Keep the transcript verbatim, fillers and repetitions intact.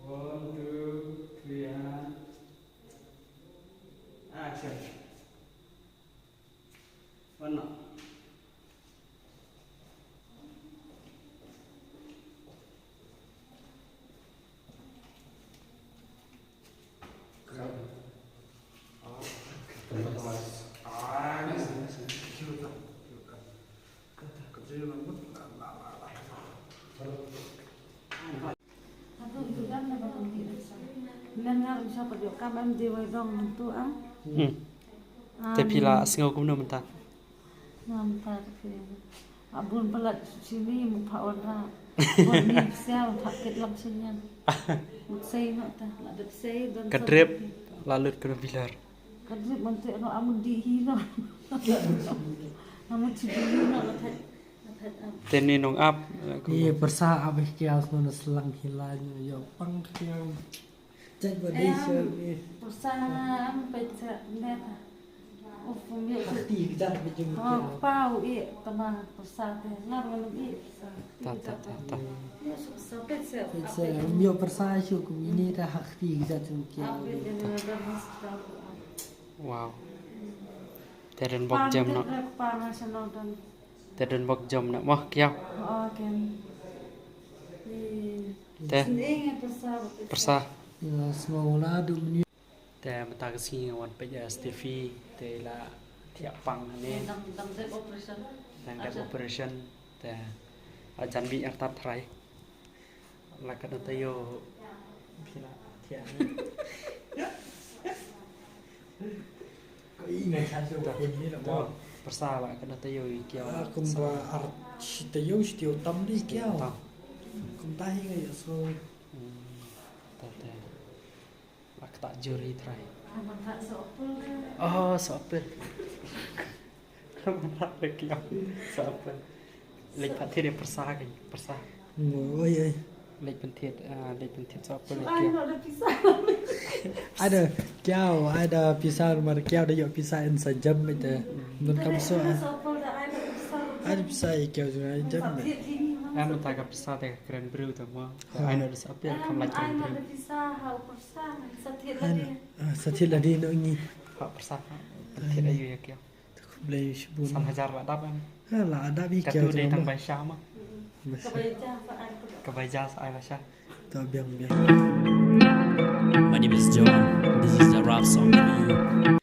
One, two, three, and action. One, no. Hmm. Te phi la sngew kumno mynta? Ngam pat ki. A bun palat sini mu pha wan ra. Bun ni sial pha kit lam sini. Mut sei no ta, la dep sei don. Ka drip la lut ka bilar. Ka drip man te no amu di hi no. Amu chi di hi no la thai. La thai am. Te ni nong ap. Ni pyrsa ap ki as no slang hi la yo pang ki. Judge ba dei sha ni. Pyrsa am peit sa net. Uf, um ïoh. Khati kjat ba jong ki. Oh, pau i tama pyrsa te. Ngar ngan i pyrsa. Ta, ta, ta, ta. Ïoh sa peit sa. Peit sa, um ïoh pyrsa shu kum ini ta khati kjat jong ki. Apa yang ada hospital. Wow. Te don bok jam no. Pam te pa national don. Te don bok jam no. Wah, kiaw. Oh, ken. Ni. Te. Sini pyrsa. Pyrsa. Ya, semua wala du menu. Te mynta ka sngi nga wan peit ïa Steffi te la thiah pang hangne. Dang, dang dep operation. Dang dep operation te la jan mih artat trai. La katno taïew phi la thiah hangne. Ka i nga chan shu ka pun ni na mo. Pyrsa la katno taïew i kiaw. Ah, kumba ar shi taïew shi taïew tam di kiaw. Tam. Kumta hi nga ïa so. Hmm. Ta te. Bak tak juri trai. Oh, sopir. Sopir. Lek pat thied pyrsa kan, pyrsa. Oi, oi. Lek pat thied, ah, lek pat thied sopir lek. Ada kiaw, ada pisa mar kiaw da ïoh pisa in sa jam ite. Nun kam so. Ada pisa ïa kiaw jam. Am ta ka pisa te ka kren briew te mo. Ai no da sa pia kam lai kren briew. Ai no da pisa ha u pyrsa, sa thied lade. Ai no, ah, sa thied lade no ngi. Ha pyrsa. Thied ayu ïa kiaw. Khublei shibun. San hajar la dap em. Ha la dap ïa kiaw. Ka tu dei tang bai sha ma. Ka bai ja sa ai ba sha. To biang biang. My name is John. This is a rap song for you.